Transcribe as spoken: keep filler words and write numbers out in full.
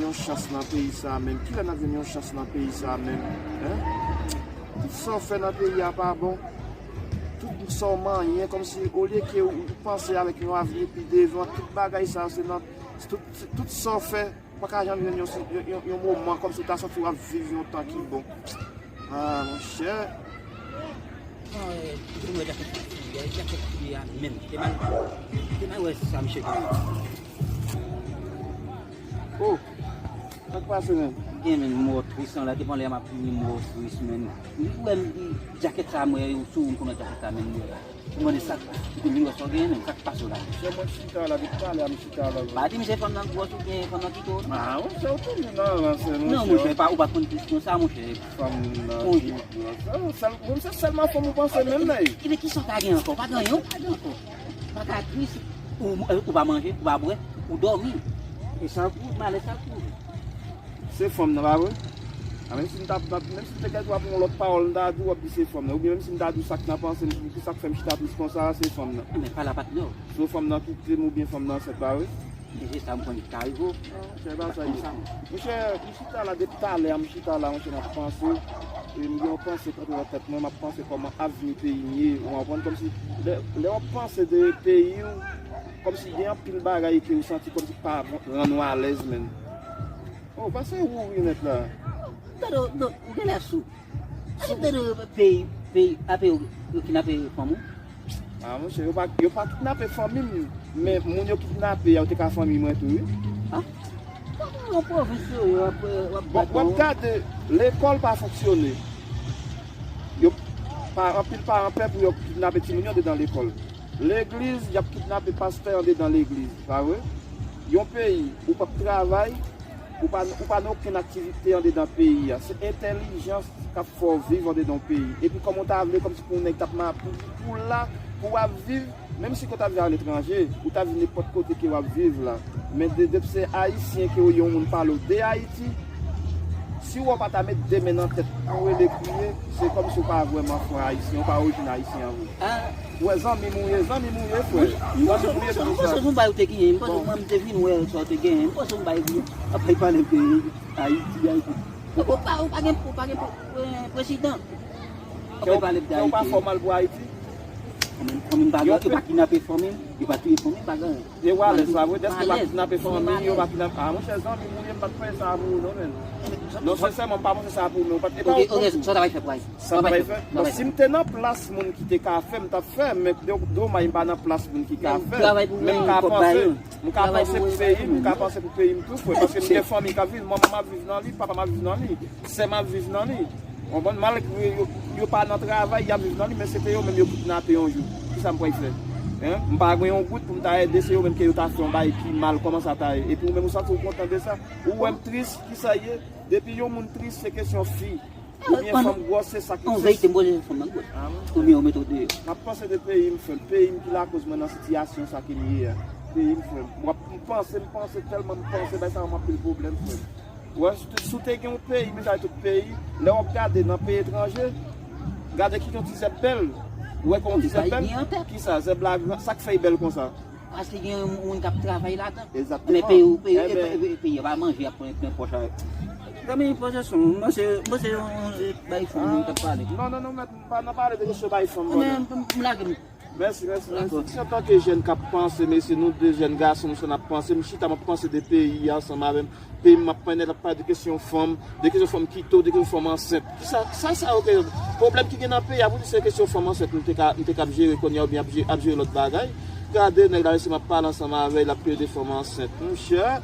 Yon chans nan peyi sa menm. Kilè n ap jwenn yon chans nan peyi sa menm? Hein? Tout sa w fè nan peyi a pa bon. Tout sa w manyen, kòmsi olye ke ou panse avèk yon avni pi devan, tout bagay sa yo se nan, tout, tout sa w fè, ou pa ka janm jwenn yon, yon, yon, yon moman kòmsi w ta santi w ap viv yon tan ki bon. Ah, monchè. Non, eh, pou mwen, jakèt sa, jakèt sa menm. Te mal, te mal wè sa, misye genyen. Oh, sa k pase menm? Gen menm mo tris lan la, depi lè m ap vini mo tris menm. Ou wè m di jakèt sa mwen, ou sou m konnen jakèt sa menm mwen la. Ou mande sa, ou konn wè sa w genyen menm, sa k pase w la? Se mwen ki chita la, depi talè a m chita la. Pa di m se fanm nan gwòs oubyen fanm nan ki to. Ah, monchè, ou toujou nan ranse, monchè. Non, monchè, pa, ou pa konn plis konsa, monchè. Fanm nan ki gwòs. Sa, sa, menm se sèlman fanm ou panse menm, la. Ebyen, kisa w ka gen ankò? Pa gen anyen, ou pa gen ankò. Pa ka tris, ou, ou pa manje, ou pa bwè, ou dòmi. E sa pou malè sa pou. Se fanm nan, pa vre? A, menm si m t ap, menm si m te gen dwa pou yon lòt pawòl, m ta di w ap di se fanm nan. Oubyen menm si m ta di w sa k nan panse m, ki sa k fè m chita tris konsa, se fanm nan. Men pale a patnè w. Se fanm nan ki kite m oubyen fanm nan ansent, pa vre? Men se sa m konnen ki ka rive w. Monchè, e pa sa, monchè, m chita la depi talè a, m chita la, monchè, m ap panse. E m gen yon panse kanpe nan tèt mwen, m ap panse kòman avni peyi m ye, ou konprann? Kòmsi, lè, lè w ap panse de peyi w, kòmsi gen anpil bagay ke ou santi kòmsi pa rann ou alèz, menm. Oh, pase wouri nèt la. Tande, non, ou genlè sou. Tande, peyi, peyi, apre yo, yo kidnape fanm ou? Ah, monchè, yo pa, yo pa kidnape fanmi m, men moun yo kidnape a, yo te ka fanmi mwen tou, wi. Ah? Kòman nan pwovens yo ye, w ap, w ap Bon, w ap gade, lekòl pa fonksyone. Yo, pa, anpil paran pè pou yo kidnape timoun yo andedan lekòl. Legliz, y ap kidnape pastè andedan legliz, pa vre? Yon peyi, ou p ap travay, ou pa, ou pa nan okenn aktivite andedan peyi a. Se entèlijans k ap fè w viv andedan yon peyi. Epi kòman w ta vle kòmsi pou yon nèg t ap ma-, pou, pou la, pou w ap viv, menm si ke w ta viv aletranje, ou ta viv nenpòt kote ke w ap viv la. Men de, depi se Ayisyen ke w ye, yon moun pale w de Ayiti, si w pa ta met de men nan tèt pou rele kriye, se kòmsi w pa vrèman frè Ayisyen, w pa orijin Ayisyen an vre. Ah. Ou wè zanmi m ou ye, zanmi m ou ye, frè. Zanmi m ou ye, se pou sa. M panse se yon bay ou te genyen, m panse mwen m te vin wè sa w te genyen, m panse yon bay ou ap pale de Ayiti, Ayiti. Ou pa, ou pa gen, ou pa gen pre-, pre-, prezidan. Ou ap pale de Ayiti. Kè w pa fè w mal pou Ayiti? Fanmi m, fanmi m pa gen, yo pa kidnape fanmi m, yo pa touye fanmi m, pa gen anyen. E w alèz la vre, dèske yo pa kidnape fanmi, yo pa kidnape. Ah, monchè, zanmi m ou ye, m pa t panse sa pou ou non, menn. Non, sensèman, m pa panse sa pou ou, men ou pa t, e pa ou. Ok, ok, sa w ta pral fè pou Ayiti? Sa m ta pral fè? Bon, si m te nan plas moun ki te ka fè, m t ap fè, men do-, domaj m pa nan plas moun ki ka fè. Men m ka panse, m ka panse pou peyi m, m ka panse pou peyi m tou, frè, paske m gen fanmi k ap viv, manman m ap viv nan li, papa m ap viv nan li, sè m ap viv nan li. Konprann? Malgre yo, yo pa nan travay, y ap viv nan li, men se te yo menm yo kidnape yon jou. Kisa m pral fè? Hein? M pa gen yon goud pou m ta ede, se yo menm ke yo ta fè yon bagay ki mal, kòman sa ta ye? Epi ou menm ou santi w kontan de sa? Ou wè m tris, kisa ye? Depi yon moun tris, se kesyon fi. Oubyen fanm gwòs, se sa ki. An verite, m poze fanm nan gwòs. Ah, monchè. Oubyen yo mete w deyò. M ap panse de peyi m, frè m. Peyi m ki lakoz mwen nan sitiyasyon sa ke m ye a. Peyi m, frè m. M ap, m panse, m panse tèlman m panse, bay sa ban m anpil pwoblèm, frè m. Ou wè, si w te, si w te gen yon peyi, menm jan tout peyi, lè w ap gade nan peyi etranje, gade ki yon ti zèb bèl. Ou wè kon yon ti zèb bèl? Kisa, zèb la, sa k fè l bèl konsa? Paske gen yon moun k ap travay ladan. Egzakteman. Men peyi, peyi, peyi a pa manje, y ap pran plen pòch avèk. Zanmi, poze sou mwen, mwen se, mwen se yon, yon bay fanm mwen k ap pale. Non, non, non, mèt, m pa nan pale de kesyon bay fanm, non. M lage m. Mèsi, mèsi, mèsi. Se antanke jèn k ap panse, mesye, nou de jèn gason, m sou n ap panse, m chita, m ap panse de peyi a ansanm avè m. Peyi m ap pale, n ap pale de kesyon fanm, de kesyon fanm kite w, de kesyon fanm ansent. Kisa, sa, sa, ok, pwoblèm ki gen nan peyi a, pou di se kesyon fanm ansent, m te ka, m te ka ap jere kounye a, oubyen ap je-, ap jere lòt bagay. Gade nèg la, mesye, m ap pale ansanm avè l, l ap plede fanm ansent. Monchè.